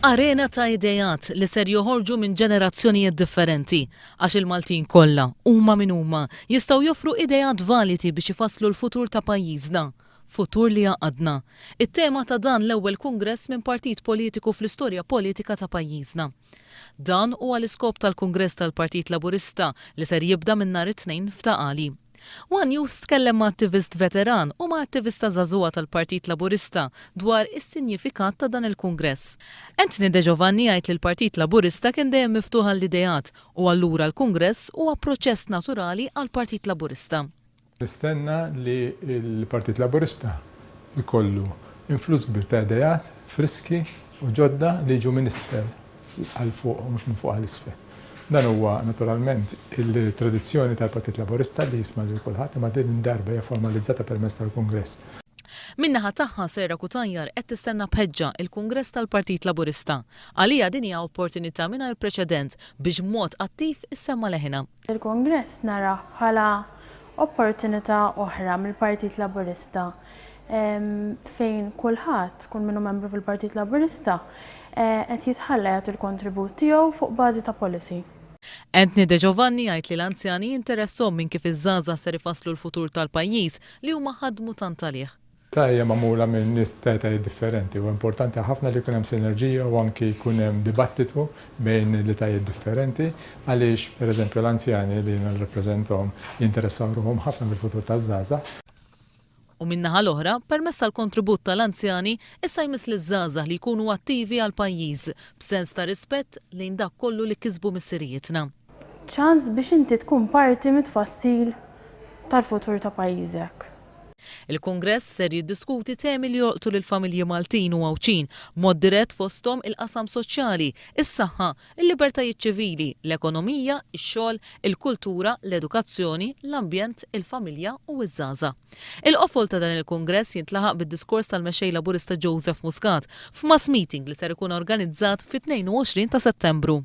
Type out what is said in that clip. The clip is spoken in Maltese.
Arena ta' ideat li ser joħorġu minn ġenerazzjonijiet differenti, għax il-Maltin kollha, huma min huma, jistgħu joffru ideat validi biex ifasslu l-futur ta' pajjiżna. Futur li jgħaqqadna. It-tema ta' dan l-ewwel kungress minn partit politiku fl-istorja politika ta' pajjiżna. Dan huwa l-iskop tal-Kungress tal-Partit Laburista li ser jibda minn nhar it-Tnejn f'Ta' Qali. One News tkellem ma' attivist veteran u ma' attivista żagħżugħa tal-Partit Laburista dwar is-sinjifikat ta' dan il-Kungress. Anthony De Giovanni jgħid li l-Partit Laburista kien dejjem miftuħ għall-ideat u allura l-Kungress huwa proċess naturali għall-Partit Laburista. Nistenna li l-Partit Laburista jkollu influss kbir ta' ideat friski u ġodda li jiġu minn isfel għal fuq u mhux minn fuq għal isfel. Dan huwa naturalment il-tradizzjoni tal-Partit Laburista li jisma' lil kulħadd imma din id-darba hija formalizzata permezz tal-Kungress. Min-naħa tagħha, Sarah Cutajar qed tistenna b'ħeġġa l-Kungress tal-Partit Laburista. Għaliha din hija opportunità mingħajr preċedent biex b'mod attiv issemma' leħinha. Il-Kungress narah bħala opportunità oħra mill-Partit Laburista fejn kulħadd, kull min hu membru fil-Partit Laburista, qed jitħalla jagħti l-kontribut tiegħu fuq bażi ta' policy. Anthony De Giovanni jgħid li l-anzjani jinteressahom minn kif iż-żgħażagħ ser ifasslu l-futur tal-pajjiż li huma ħadmu tant għalih. Ta' hija magħmula minn nies ta' etajiet differenti u importanti ħafna li jkun hemm sinerġija u anki jkun hemm dibattitu bejn l-etajiet differenti għaliex, pereżempju, l-anzjani li jiena nirrappreżentahom jinteressaw ruħhom ħafna fil-futur taż-żgħażagħ. U min-naħa l-oħra, permezz tal-kontribut tal-anzjani, issa jmiss liż-żgħażagħ li jkunu attivi għall-pajjiż, b'sens ta' rispett lejn dak kollu li kisbu missirijietna. Ċans biex inti tkun parti mit-tfassil tal-futur ta' pajjiżek. Il-Kungress ser jiddiskuti temi li jolqtu lill-familji Maltin u Għawdxin b'mod dirett fosthom il-qasam soċjali, is-saħħa, il-libertajiet ċivili, l-ekonomija, ix-xogħol, il-kultura, l-edukazzjoni, l-ambjent, il-familja u ż-żgħażagħ. Il-qofol ta' dan il-Kungress jintlaħaq bid-diskors tal-Mexxej Laburista Joseph Muscat f'mass meeting li ser ikun organizzat fit-22 ta' Settembru.